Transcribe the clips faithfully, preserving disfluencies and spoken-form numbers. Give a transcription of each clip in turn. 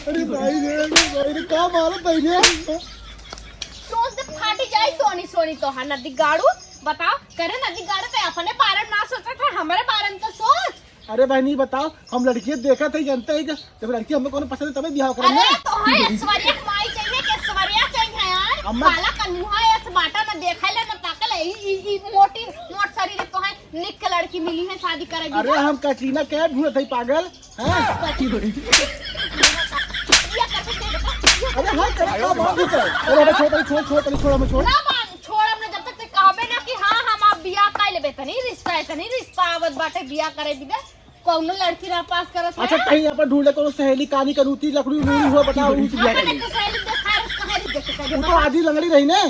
अरे भाई रे, अरे भाई रे, का मारत भाई रे? सोच दे फाटी जाई सोनी सोनी तोहार नदी गाड़ू। बताओ, करे नदी गाड़ू ते अपने बारे में ना सोचत है, हमरे बारे में तो सोच। अरे बहनी बताओ, हम लड़की देखत है, जानते है कि जब लड़की हमें कोनो पसंद है तबे बियाह करब अरे ना। तो है ऐश्वर्या के माई चाहिए कि ऐश्वर्या चाहिए यार? अम्मा काला कन्हुआ ऐस बाटा न देखे ले न ताके ले, ई, ई, ई मोटी मोट शरीर तो है, निक के लड़की मिली है शादी करे अरे बिना। हम कैटरीना कैफ ढूंढत है पागल। हाँ? अरे हाँ, करे का बात है? अरे हमें छोड़, अरे छोड़, अरे छोड़, अरे छोड़, हमें छोड़। ना बांध, छोड़, हमने जब तक ते कहबे ना कि हाँ, हम आप बियाह कर लेबे, तनी रिश्ता है, तनी रिश्ता आवत बाटे, बियाह करे दिबे, कौनो लड़की ना पास करत अच्छा, है। कहीं यहाँ पर ढूंढ ले, कोनो सहेली, कानी, कनूती, लकड़ी, लूड़ी हो, बताओ, उनसे बियाह कर अपने ले। तो सहेली देखा है, कहाँ रे देखे वो तो आधी लंगड़ी रही ना।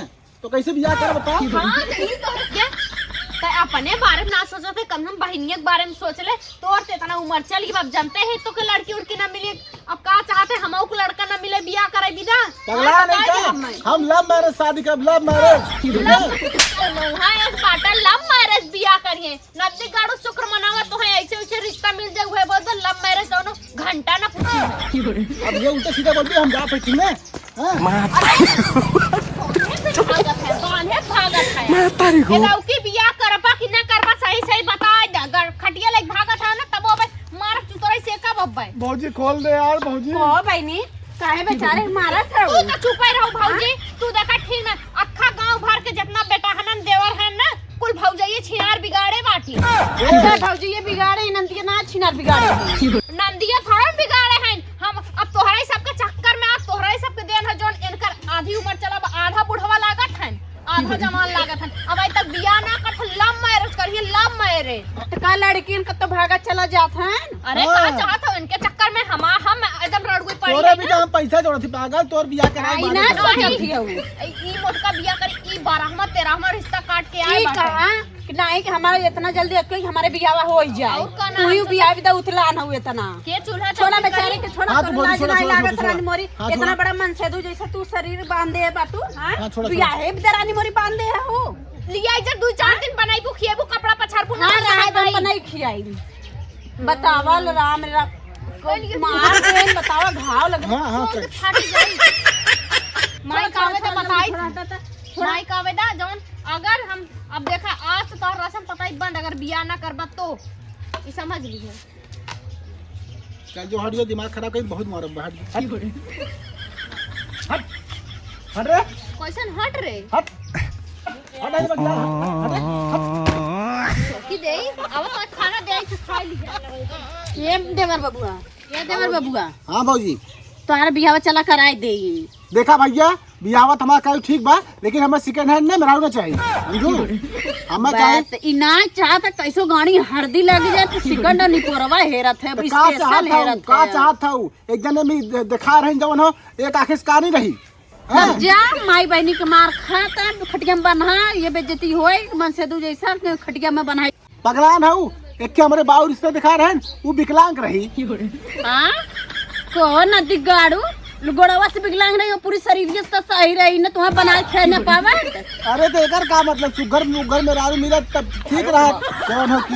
तो कैसे बियाह कर बताओ? हाँ, नहीं तो क्या? तो अपने बारे में ना सोचत है, कम से कम बहिनिया के बारे में सोच ले। तोर तो इतना उम्र चल गई, अब जानते हैं तो के लड़की उड़की ना मिली। अब का चाहते हैं, हमहू को लड़का ना मिले, बियाह करे बिना। पगला हाँ, नहीं बता का? दे हमें। हम लव मैरिज शादी करब, लव मैरिज। लव, हाँ, एक बाटा लव मैरिज बियाह करिए। नदी गाड़ू शुक्र मनावा तो है, ऐसे वैसे रिश्ता मिल जाए, वह बोल दो लव मैरिज दोनों घंटा ना पूछी। अब ये उल्टा सीधा बोल दिया, हम जा पैठी में। हाँ? अरे, बान्हे पे भागत है, बान्हे भागत है। मैं तारी हो। ए लौकी बियाह करबा कि ना करबा, सही सही बताए दे। अगर खटिया लग भागत है ना, तब अबे मार चुतरई से का बब्बे। भौजी खोल दे यार, भौजी। ओ बहनी, काहे बेचारे मारत है? तू तो चुपे रहो भौजी, हाँ? तू देखा ठीक ना, अक्खा गांव भर के जितना बेटा हनन देवर है ना, कुल भौजाइये छिनार बिगाड़े बाटी। अच्छा, भौजी ये बिगाड़े, नंदिया ना छिनार बिगाड़े। नंदिया थोड़ा बिगाड़े हैं। हम अब तोहरे सबके चक्कर में, आज तोहरे सबके देन है, जौन इनकर आधी उम्र चला, अब आधा बुढ़वा लागत है, आधा जवान लागत है। अब आज तक बियाह ना करत, love marriage करिए, love marriage। तो का लड़कियन का तो भागा चला जात है। अरे, का हाँ। चाहत हो इनके चक्कर में हमार, हम एकदम रड़ुई पड़ी तोरे है भी ना। तो हम पैसा जोड़त ही पागल, तोर बियाह कराए आई बारे ना में। सोचत ही हूँ। ई, ई मोटका बियाह करी, ई बारहवाँ, तेरहवाँ रिश्ता काट के आए ई बाटे। कहा कि नहीं कि हमारा इतना जल्दी अक्के कि हमारे बियाह हो ही जाए। और का ना तू ही हम बियाह भी तो उतलान हो इतना। के चूल्हा छोड़ा चौकी बेचारे करी? के, छोड़ा हाँ, तो तोर बोली, लाज छोड़ा, नहीं छोड़ा, लागत छोड़ा, रानी मोरी। हाँ, इतना छोड़ा। बड़ा मनसेदू जैसे तू शरीर बांधे बा तू, हाँ? हाँ, छोड़ा, बियाह छोड़ा। है भी तो रानी मोरी बांधे है हो। लिया इधर दू चार दिन बनाइबू, खिएबू, कपड़ा पछारबू, हाँ, ना रहा दम बनाई। बनाई खियाई। बतावा लो राम, राम। कोई नहीं। मार दे, बतावा, घाव लगे। हाँ, हाँ, कौन कर। से फाट जाई? माई का आवे तो बताई। छोड़ा, छोड़ा, छोड़ा। माई का आवे दा, जौन अगर हम, अब देखा, आज तो तोहर रसम पताई बंद, अगर बियाह ना करबा तो, ई समझ लीहे। चल जो, हट जो, दिमाग खराब कहीं बहुत मारब, हट जो। हट। हट। हट रे। कैसन हट रे? हट। हट, हट, हट, हट, हट, हट। चौकी दे, अब तो खाना दे, तो खा लिया। ये देवर बबुआ, ये देवर बबुआ। हाँ भौजी। तोहरा बियाह चला कराए दे। देखा भैया, बियाह तो हमारा कल ठीक बा, लेकिन हमें second hand ना मेहरारू ना चाहिए, समझू? हमें चाहिए। बात ई ना चाहत, कैसो गाड़ी हरदी लग जाए तो second निपोरवा हेरत है, तो का special चाहत हऊ, हेरत का है। चाहत हऊ? एक जने में दे-, देखा रहे जवन हो, एक आँखें से कानी रही। हाँ? जा, माई बहनी के मार खाता, खटिया में बन्हा, ये बेइज्जती होए, मनसेदू जैसा के खटिया में बन्हाई। पगलान हऊ, एक के हमरे बाऊ रिश्ता दिखा रहन, उ विकलांग रही। हाँ? कहो ना दिगाड़ू, गोड़वा से विकलांग रही, वो पूरी शरीर से तो सही रही ना, तुम्हें बनाए खाए ना पावे। अरे तो एकर का मतलब, सुगर मुगर मेहरारू मिलत तब ठीक रहत, जवन हो की।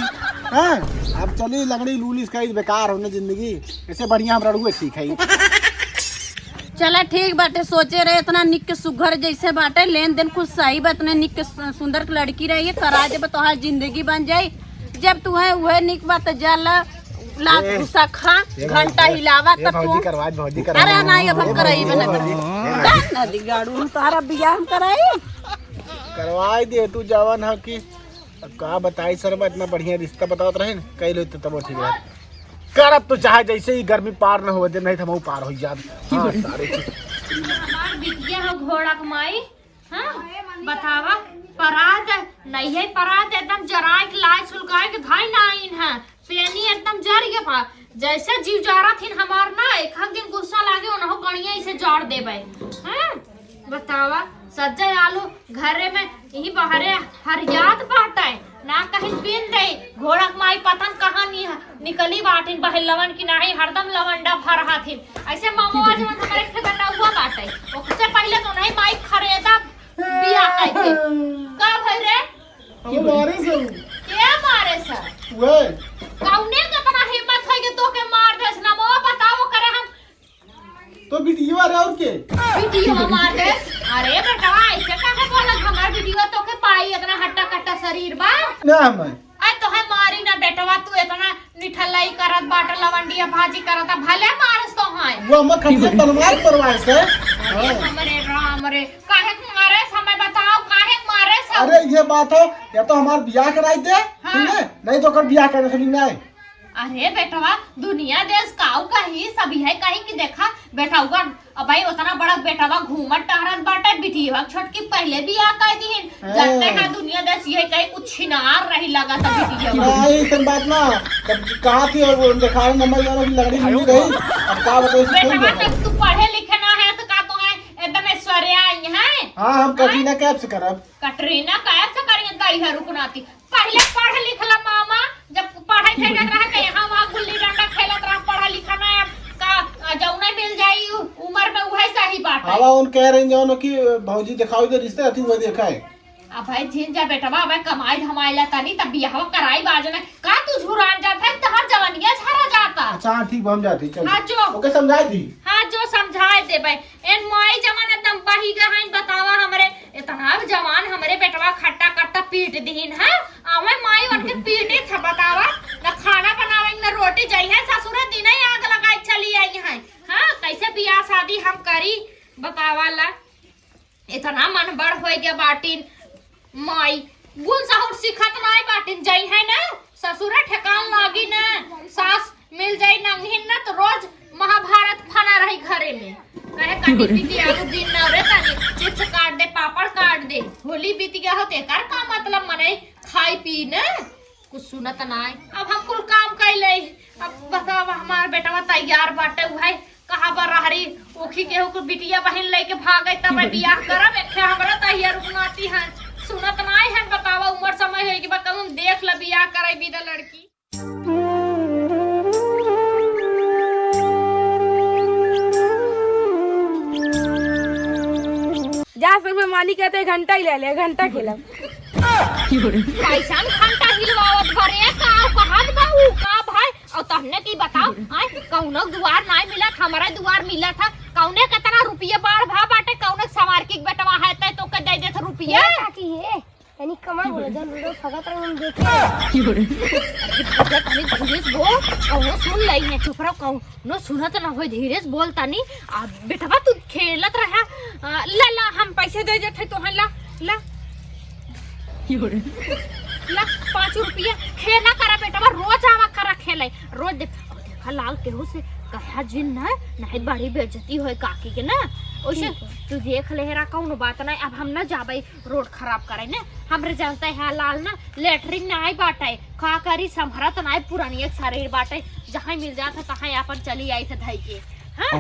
हाँ? अब चली लंगड़ी लूली इसका, बेकार होने जिंदगी, इससे बढ़िया हम रड़ुए ठीक है। चला ठीक बाटे, सोचे रहे इतना निक के सुघर जैसे बाटे, लेन देन कुछ सही बा, इतने निक के सु-, सुंदर के लड़की रही, करा देबे तोहार जिंदगी बन जाई। जब तू है उहे निक बात जा ला, लात ए, गुस्सा खा, ए घंटा भौजी, हिलावा ए तब भौजी तू। करवा, भौजी करवा। अरे नहीं, अब हम ए कराई भौजी, बना ए भौजी। कर। ना दिगाड़ू, हम तोहरा बियाह हम कराई। करवाई दे तू जवन है कि अब का बताई सरवा, इतना बढ़िया रिश्ता बतावत रहे न, कई लेते तब ठीक रहत। करब तो चाहे जैसे ही गर्मी पार न होवे दे, नहीं तो हम पार हो जाब। हाँ, सारे चीज। हमार बिटिया हो घोड़ा के माई, हाँ? बतावा, परात नहीं है, परात एकदम जराए के लाए सुलगाए के धाई ना आइन है। पेनी एकदम जर गया पा, जैसे जीव जारा थिन हमार ना, एक हक दिन गुस्सा लागे, उन्हों गणिया इसे जाड़ देबे। हैं? बतावा, सज्जा आलू घरे में यही बहरे हरियात बाटे, ना कहीं बिन दे, घोड़क माई पतन कहाँ नि-, निकली बाटिन बहलवन की नाही, हरदम लवंडा भर हाथिन। ऐसे मामो आज मन हमारे खेत में हुआ बाटे, ओकसे पहले तो नहीं माई खरेदा बिया कह के। का भई रे? अब मारे से उ। के मारे से? उहे। कौने केतना हिम्मत है कि तोके मार देस ना? मवा बताओ करे हम। तो बिटिया रे और के? बिटिया मार दे। अरे बेटवा, ऐसे काहे बोलत? हमार बिटिया तोके पाई, इतना हट्टा कट्टा शरीर बा। ना हमार। अरे तोहे मारी ना बेटवा, तू इतना निठल्लाई करत बाटे, लवंडिया भाजी करत, भले मारस तोहे। वो हम खटिया बनवाए परवाए से। अरे हाँ। हमरे राम रे, काहे के मारे समय बताओ, काहे के मारे सब? अरे ये बात हो, या तो हमार बियाह कराई दे, हाँ। ठीक है? नहीं तो ओकर बियाह करे से नहीं। अरे बेटवा, दुनिया देश काऊ कही, सब यह कही कि देखा बेटवा, अब भाई उतना बड़ा बेटवा घूमत टहरत बाटे, बिटिया छोटकी पहले बियाह कर दीहिन। हाँ। जानते हैं दुनिया देश यह कही कुछ छिनार रही लगा था बिटिया। नहीं, ऐसन बात ना। तब कहा थी और वो दिखा रहे नंबर जानो की लंगड़ी मिली रही। अब का बताओ, इसको बेटवा, कौन जब तू पढ़े लिखे ना है तो का तो है एकदम ऐश्वर्या आई है? हाँ, हम हाँ? कटरीना कैफ से करब। कटरीना कैफ से करिए, दई है रुकनाती। पहिले पढ़ लिख ला मामा, जब पढ़ाई करे के रहा त यहाँ वहाँ गुल्ली डंडा खेलत रहा, पढ़ा लिखा ना, अब का, आ, जौने मिल जाई उ-, उम्र में उहे सही बात है। हवा उन कह रही जौन कि भौजी दिखाओ जो रिश्ते रहती वह देखा है। अब भाई झिन जा बेटवा, अब कमाई धमाई ला तनी तब बियाह कराई बाजने। का तू झुरान जात है, तहार जवानिया झरा जाता। अच्छा हाँ ठीक बा, हम जाती, चल। हाँ, जो। ओके समझाई दी। हाँ, जो समझाए देबे। एन माई जवान एकदम बही गए हैं, बतावा हमरे इतना जवान हमरे बेटवा खट्टा कट्टा पीट दीन है। आवे माई उनके पीटे था, बतावा। न खाना बनावे, न रोटी, जइहे ससुरे दिने आग लगाए चली आई है। हाँ, कैसे बियाह शादी हम करी, बतावा ला। इतना मन बड़ होई गया बाटिन माई, गुण सहुर सिखत नाई बाटिन, जइहे ना ससुरे ठेकान लागी ना, सास मिल जाई नंगहिन ना तो रोज महाभारत फना रही घरे में। कहे कटी पीटी आलू दिन ना रे तनी चिप्स काट दे, पापड़ काट दे, होली बीत गया हो तेकर का मतलब मनई खाई पी ना, कुछ सुनत नाई। अब हम कुल काम कई ले, अब बताओ हमार बेटवा तैयार बाटे, उहे कहाँ पर रहरी उखी केहू को बिटिया बहिन लेके भागे तब बियाह करब, एक ठे हमरा तैयार रुकनाती है, सुनत नाई है, बतावा उम्र समय होई कि बा कब हम देख ले बियाह करे बिदा लड़की। जा संग में मालिक कहते घंटा ही ले ले, घंटा खेलब। कैसन घंटा हिलवावत बरे, का कहत बा ऊ, का भाई? और तहने की बताओ, आय, कौनो दुआर नाय मिलत, हमारा दुआर मिलत है। कौने केतना रुपये बाढ़ भा बाटे, कौने सवार की बेटवा है, तै तोके दे देत रुपये। ए काकी हे, तनी कमा बोलो, जन रोड फगत रहे, हम देखे। अरे भैया, तनी धीरे से बोल, कौनो सुन लई है, चुप रहो, कौनो सुनत ना होई, धीरे से बोल तनी। आ, बेटवा, तू खेलत रहा, आ, ला, ला, हम पैसे दे देत है तोहन, ला, ला। ला, पाँच रुपया, खेला करा बेटवा, रोज आवा करा खेले, रोज देख, अब देखा लाल केहू से कहा जिन ना, नहीं बड़ी बेइज्जती होए काकी के ना, ओइसे ठीक है। तू देख ले हेरा, कौनो बात नहीं, अब हम ना जाबे, रोड खराब करे ने। हमरे जानते हैं लाल ना लेटरिन नाई बाटे, का करी, संभरत नाई, पुरानी एक शरीर बाटे, जहाँ मिल जात है तहाँ आपन चली आई थे धई के। हाँ?